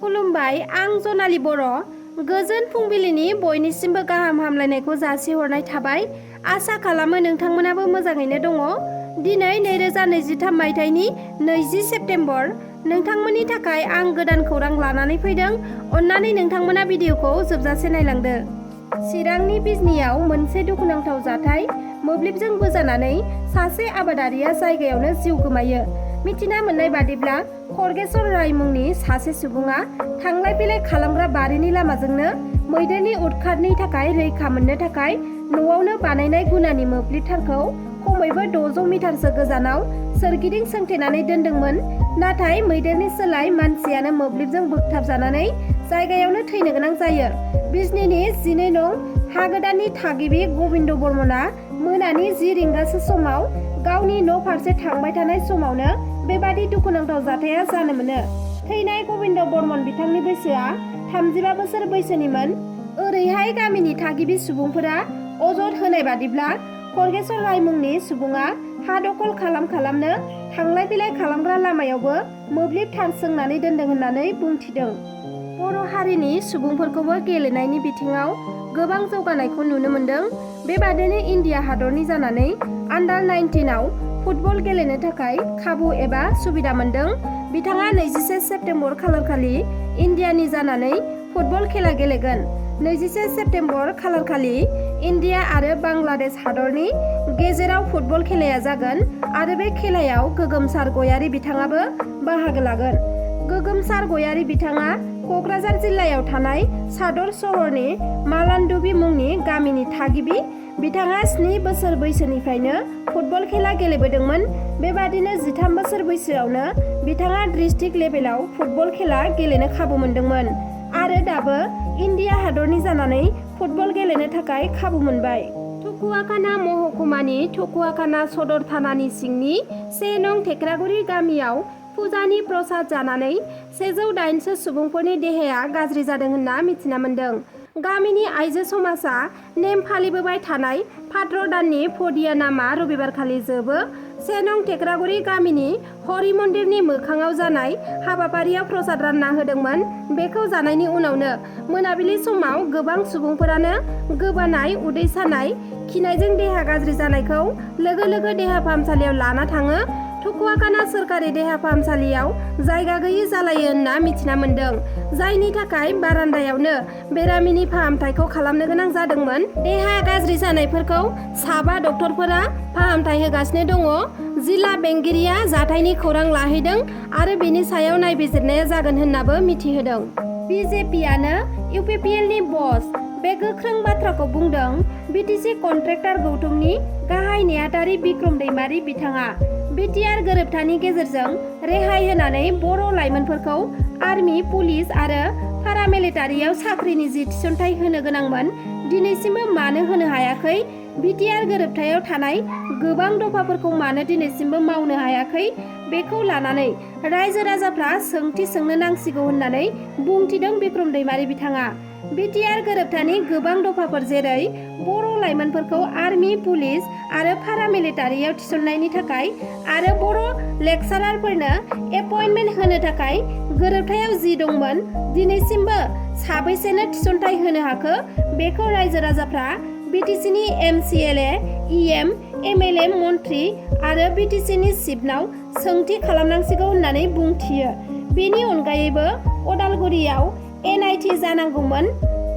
खुलुमबाय, आं जनाली बर'। गोजोन फुंबिलिनि बयनिसिमबो गाहाम हामलायनायखौ जासिहरनाय थाबाय। आसा खालामो नोंथांमोनाबो मोजाङैनो दङ। दिनै 2023 मायथाइनि 20 सेप्तेम्बर। नोंथांमोननि थाखाय आं गोदान खौरां लानानै फैदों। अन्नानै नोंथांमोना भिडिअखौ जोबजासे नायलांदो। चिरांनि बिजनियाव मोनसे दुखुनांथाव जाथाय। मोब्लिबजों बोजानानै सासे आबादारिया जायगायावनो जिउ गोमायो। मिथिना मोननाय बादिब्ला खरगेसर मुंनि सासे सुबुङा थांलाय फैलाय खालामग्रा बारिनि लामाजोंनो मैदेरनि उदखारनि थाखाय रैखा मोननो थाखाय न'आवनो बानायनाय गुनानि मोब्लिब थारखौ खमैबो 600 मिटारसो गोजानाव सोरगिदिं सोंथेनानै दोनदोंमोन। नाथाय मैदेरनि सोलाय मानसियानो मोब्लिबजों बोगथाबजानानै जायगायावनो थैनो गोनां जायो। बिजनीनि 12 नं हा गोदाननि थागिबि गबिन्द बर्मना मोनानि 10 रिंगासो समाव गावनि न' फारसे थांबाय थानाय समावनो बेबादि दुखुनांथाव जाथाया जानो मोनो। थैनाय गबिन्द बर्मन बिथांनि बैसोआ 35 बोसोर बैसोनिमोन। ओरैहाय गामिनि थागिबि सुबुंफोरा अजद होनाय बादिब्ला खरगेसर मुंनि सुबुङा हा दखल खालामनो थांलाय फैलाय खालामग्रा लामायावबो मोब्लिब थार सोंनानै दोनदों होननानै बुंथिदों। बर' हारिनि सुबुंफोरखौबो गेलेनायनि बिथिङाव गोबां जौगानायखौ नुनो मोन्दों। बेबादिनो इन्डिया हादरनि जानानै आन्डार 19 फुटबल गेलेनो थाखाय खाबु एबा सुबिदा मोन्दों। बिथाङा 21 सेप्तेम्बर खालारखालि इन्डियानि जानानै फुटबल खेला गेलेगोन। 21 सेप्तेम्बर खालारखालि इन्डिया आरो बांलादेश हादरनि गेजेराव फुटबल खेलाया जागोन आरो बे खेलायाव गोगोमसार गयारी बिथाङाबो बाहागो लागोन। गोगोमसार गयारी बिथाङा क'क्राझार जिल्लायाव थानाय सादर सहरनि मालानदुबि मुंनि गामिनि थागिबि। बिथाङा 7 बोसोर बैसोनिफ्रायनो फुटबल खेला गेलेबोदोंमोन। बेबादिनो 13 बोसोर बैसोआवनो बिथाङा डिस्ट्रिक्ट लेभेलाव फुटबल खेला गेलेनो खाबु मोनदोंमोन आरो दाबो इन्डिया हादरनि जानानै फुटबल गेलेनो थाखाय खाबु मोनबाय। थकुवाखाना महकुमानि थकुवाखाना सदर थानानि सिंनि 1 नं थेक्रागुरि गामियाव फुजानि प्रसाद जानानै 108 सुबुंफोरनि देहाया गाज्रि जादों होनना मिथिना मोन्दों। गामिनि आइजो समाजा नेम फालिबोबाय थानाय भाद्र दाननि फदिया नामा रबिबारखालि जोबो। 1 नं थेक्रागुरि गामिनि हरि मन्दिरनि मोखाङाव जानाय हाबाफारियाव प्रसाद रानना होदोंमोन। बेखौ जानायनि उनावनो मोनाबिलि समाव गोबां सुबुंफोरानो गोबानाय, उदै सानाय, खिनायजों देहा गाज्रि जानायखौ लोगो लोगो देहा फाहामसालियाव लाना थाङो। थकुवाखाना सोरखारि देहा फाहामसालियाव जायगा गैयि जालायो होनना मिथिना मोन्दों। जायनि थाखाय बारान्दायावनो बेरामिनि फाहामथायखौ खालामनो गोनां जादोंमोन। देहा गाज्रि जानायफोरखौ 7 डक्टरफोरा फाहामथाय होगासिनो दङ। जिल्ला बेंगिरिया जाथायनि खौरां लाहैदों आरो बेनि सायाव नायबिजिरनाया जागोन होननाबो मिथिहोदों। बिजेपियानो इउपिपिएलनि बस। बे गोख्रों बाथ्राखौ बुंदों बिटिसि कन्ट्रेक्टर गौतमनि गाहाय नेहाथारि बिक्रम दैमारि बिथाङा। बिटिआर गोरोबथानि गेजेरजों रेहाय होनानै बर' लाइमोनफोरखौ आर्मि, पुलिस आरो पारामिलिटारियाव साख्रिनि जि थिसनथाइ होनो गोनांमोन दिनैसिमबो मानो होनो हायाखै? बिटिआर गोरोबथायाव थानाय गोबां दफाफोरखौ मानो दिनैसिमबो मावनो हायाखै? बेखौ लानानै रायजो राजाफ्रा सोंथि सोंनो नांसिगौ होननानै बुंथिदों बिक्रम दैमारि बिथाङा। बिटिआर गोरोबथानि गोबां दफाफोर जेरै बर' लाइमोनफोरखौ आर्मि, पुलिस आरो पारामिलिटारियाव थिसननायनि थाखाय आरो बर' लेक्सारारफोरनो एपइन्टमेन्ट होनो थाखाय गोरोबथायाव जि दंमोन दिनैसिमबो साबैसेनो थिसनथाइ होनो हाखो? बेखौ रायजो राजाफ्रा बिटिसिनि एमसिएलए, इएम, एमएलए, मन्त्रि आरो बिटिसिनि चिफनाव सोंथि खालामनांसिगौ होननानै बुंथियो। बेनि अनगायैबो अदालगुरियाव एनआइटि जानांगौमोन,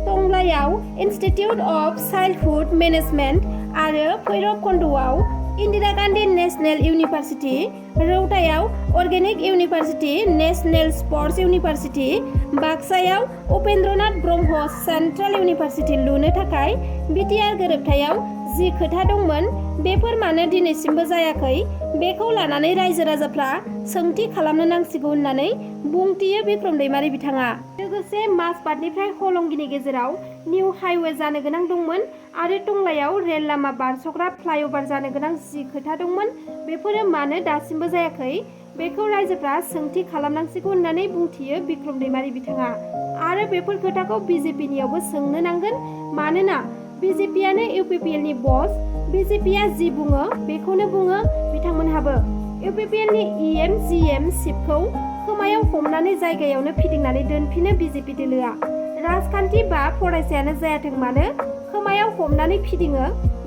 टंलायाव इनस्टिट्युट अफ चाइल्डहुड मेनेजमेन्ट आरो भैरबकुन्दआव इन्दिरा गान्धी नेशनेल इउनिभार्सिटि, रौतायाव organic university, national sports university, बाक्सायाव उपेन्द्रनाथ ब्रह्म सेन्ट्रेल इउनिभार्सिटि लुनो थाखाय बिटिआर गोरोबथायाव जि खोथा दंमोन बेफोर मानो दिनैसिमबो जायाखै? बेखौ लानानै रायजो राजाफ्रा सोंथि खालामनो नांसिगौ होननानै बुंथियो बिक्रम दैमारि बिथाङा। लोगोसे माजबाटनिफ्राय हलंगिनि गेजेराव निउ हाइवे जानो गोनां दंमोन आरो टंलायाव रेल लामा बारस'ग्रा फ्लाइअभार जानो गोनां जि खोथा दंमोन बेफोरो मानो दासिमबो जायाखै? बेखौ रायजोफ्रा सोंथि खालामनांसिगौ होननानै बुंथियो बिक्रम दैमारि बिथाङा। आरो बेफोर खोथाखौ बिजेपिनियावबो सोंनो नांगोन। मानोना बिजेपियानो इउपिपिएलनि बस। बिजेपिया जि बुङो बेखौनो बुङो बिथांमोनहाबो। इउपिपिएलनि इएम, जिएम, चिफखौ खोमायाव हमनानै जायगायावनो फिदिंनानै दोनफिनो बिजेपि दोलोआ। राजखान्थि बा फरायसायानो जायाथों मानो खोमायाव हमनानै फिदिङो,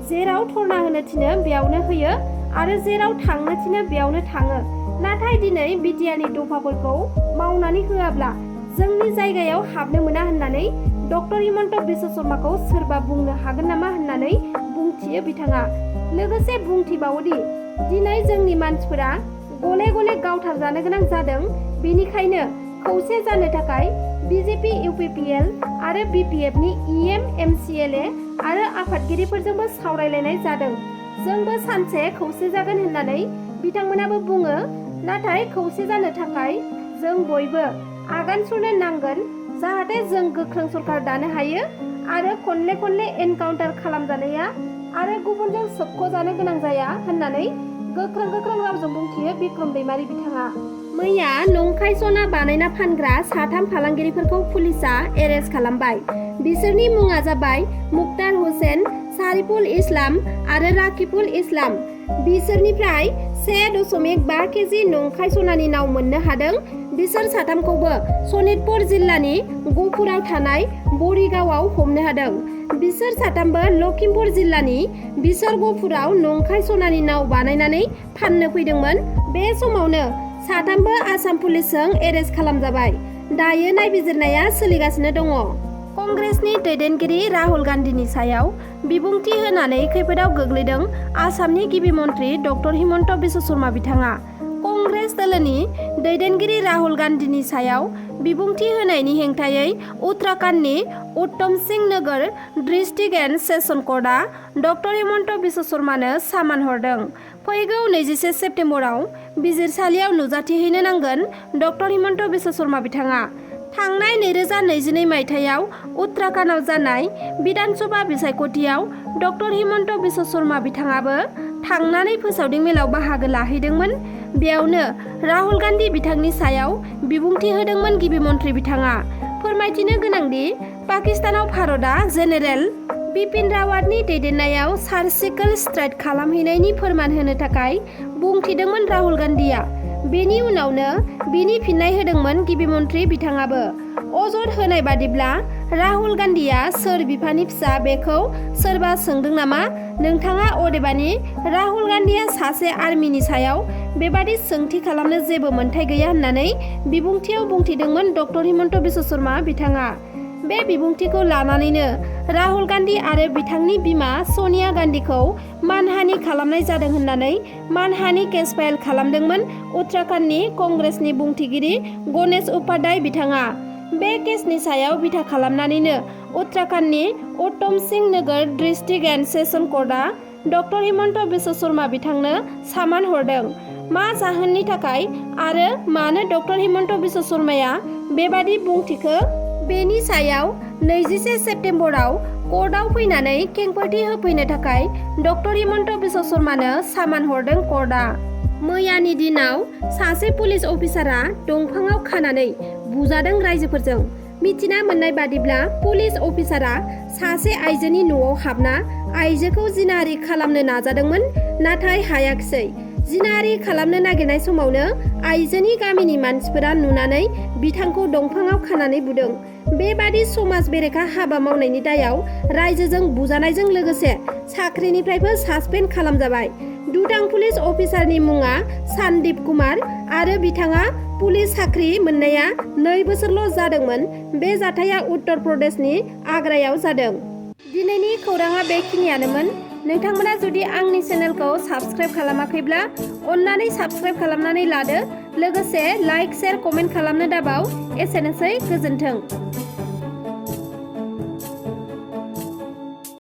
जेराव धरना होनो थिनो बेयावनो होयो आरो जेराव थांनो थिनो बेयावनो थाङो। नाथाय दिनै बिटिआरनि दफाफोरखौ मावनानै होआब्ला जोंनि जायगायाव हाबनो मोना होननानै डक्टर हिमन्त बिश्व शर्माखौ सोरबा बुंनो हागोन नामा होननानै बुंथियो बिथाङा। लोगोसे बुंथिबावोदि दिनै जोंनि मानसिफोरा गले गले गावथारजानो गोनां जादों, बेनिखायनो खौसे जानो थाखाय बिजेपि इउपिपिएल आरो बिपिएफनि इएम एमसिएलए आरो आफादगिरिफोरजोंबो सावरायलायनाय जादों। जोंबो सानसे खौसे जागोन होननानै बिथांमोनाबो बुङो। नाथाय खौसे जानो थाखाय जों बयबो आगान सुरनो नांगोन, जाहाथे जों गोख्रों सरकार दानो हायो आरो खनले खनले एनकाउन्टार खालामजानाया आरो गुबुनजों सोबख'जानो गोनां जाया होननानै गोख्रों रावजों बुंथियो बिक्रम दैमारि बिथाङा। मैया नंखाय सना बानायना फानग्रा 3 फालांगिरिफोरखौ पुलिसआ एरेस्ट खालामबाय। बिसोरनि मुङा जाबाय मुक्तार हुसेन, सारिफुल इस्लाम आरो राकिबुल इस्लाम। बिसोरनिफ्राय 1.5 केजि नंखाय सनानि नाव मोननो हादों। बिसोर 3खौबो सनितपुर जिल्लानि गफुराव थानाय बरिगावआव हमनो हादों। बिसोर 3बो लखिमपुर जिल्लानि। बिसोर गफुराव नंखाय सनानि नाव बानायनानै फाननो फैदोंमोन। बे समावनो 3बो आसाम पुलिसजों एरेस्ट खालामजाबाय। दायो नायबिजिरनाया सोलिगासिनो दङ। कंग्रेसनि दैदेनगिरि राहुल गान्धीनि सायाव बिबुंथि होनानै खैफोदाव गोग्लैदों आसामनि गिबि मन्त्रि डक्टर हिमन्त बिश्व शर्मा बिथाङा। कंग्रेस दोलोनि दैदेनगिरि राहुल गान्धीनि सायाव बिबुंथि होनायनि हेंथायै उत्तराखन्डनि Udham Singh Nagar district and session कर्टआ डक्टर हिमन्त बिश्व शर्मानो सामान हरदों। फैगौ 21 सेप्तेम्बराव बिजिरसालियाव नुजाथिहैनो नांगोन डक्टर हिमन्त बिश्व शर्मा बिथाङा। थांनाय 2022 मायथाइयाव उत्तराखन्डआव जानाय बिधानसभा बिसायख'थियाव डक्टर हिमन्त बिश्व शर्मा बिथाङाबो थांनानै फोसावदिं मेलाव बाहागो लाहैदोंमोन। बेयावनो राहुल गान्धी बिथांनि सायाव बिबुंथि होदोंमोन गिबि मन्त्रि बिथाङा। फोरमायथिनो गोनांदि पाकिस्तानाव भारतआ जेनेरेल बिपिन रावातनि दैदेननायाव सार्जिकेल स्ट्राइक खालामहैनायनि फोरमान होनो थाखाय बुंथिदोंमोन राहुल गान्धीया। बेनि उनावनो बिनि फिननाय होदोंमोन गिबि मन्त्रि बिथाङाबो। अजद होनाय बादिब्ला राहुल गान्धीया सोर बिफानि फिसा बेखौ सोरबा सोंदों नामा? नोंथाङा अदेबानि राहुल गान्धीया सासे आर्मिनि सायाव बेबादि सोंथि खालामनो जेबो मोन्थाय गैया होननानै बिबुंथियाव बुंथिदोंमोन डक्टर हिमन्त बिश्व शर्मा बिथाङा। बे बिबुंथिखौ लानानैनो राहुल गान्धी आरो बिथांनि बिमा सनिया गान्धीखौ मानहानि खालामनाय जादों होननानै मानहानि केस फाइल खालामदोंमोन उत्तराखन्डनि कंग्रेसनि बुंथिगिरि गणेश उपाध्याय बिथाङा। बे केसनि सायाव बिथा खालामनानैनो उत्तराखन्डनि Udham Singh Nagar district and session कर्टआ डक्टर हिमन्त बिश्व शर्मा बिथांनो सामान हरदों। मा जाहोननि थाखाय आरो मानो डक्टर हिमन्त बिश्व शर्माया बेबादि बुंथिखो, बेनि सायाव 21 सेप्तेम्बराव कर्टआव फैनानै खेंफोरथि होफैनो थाखाय डक्टर हिमन्त बिश्व शर्मानो सामान हरदों कर्टआ। मैयानि दिनाव सासे पुलिस अफिसारा दंफाङाव खानानै बुजादों राइजोफोरजों। मिथिना मोननाय बादिब्ला पुलिस अफिसारा सासे आइजोनि न'आव हाबना आइजोखौ जिनाहारि खालामनो नाजादोंमोन, नाथाय हायाखिसै। जिनाहारि खालामनो नागिरनाय समावनो आइजोनि गामिनि मानसिफोरा नुनानै बिथांखौ दंफाङाव खानानै बुदों। बेबादि समाज बेरेखा हाबा मावनायनि दायाव राइजोजों बुजानायजों लोगोसे साख्रिनिफ्रायबो सासपेन्ड खालामजाबाय। दुथां पुलिस अफिसारनि मुङा सान्दीप कुमार आरो बिथाङा पुलिस साख्रि मोननाया 2 बोसोरल' जादोंमोन। बे जाथाया उत्तर प्रदेशनि आग्रायाव जादों। दिनैनि खौराङा बेखिनियानोमोन। नोंथांमोना जुदि आंनि चेनेलखौ साबस्क्राइब खालामाखैब्ला अन्नानै साबस्क्राइब खालामनानै लादो। लोगोसे लाइक, शेयार, कमेन्ट खालामनो दाबाव। एसेनोसै, गोजोन्थों।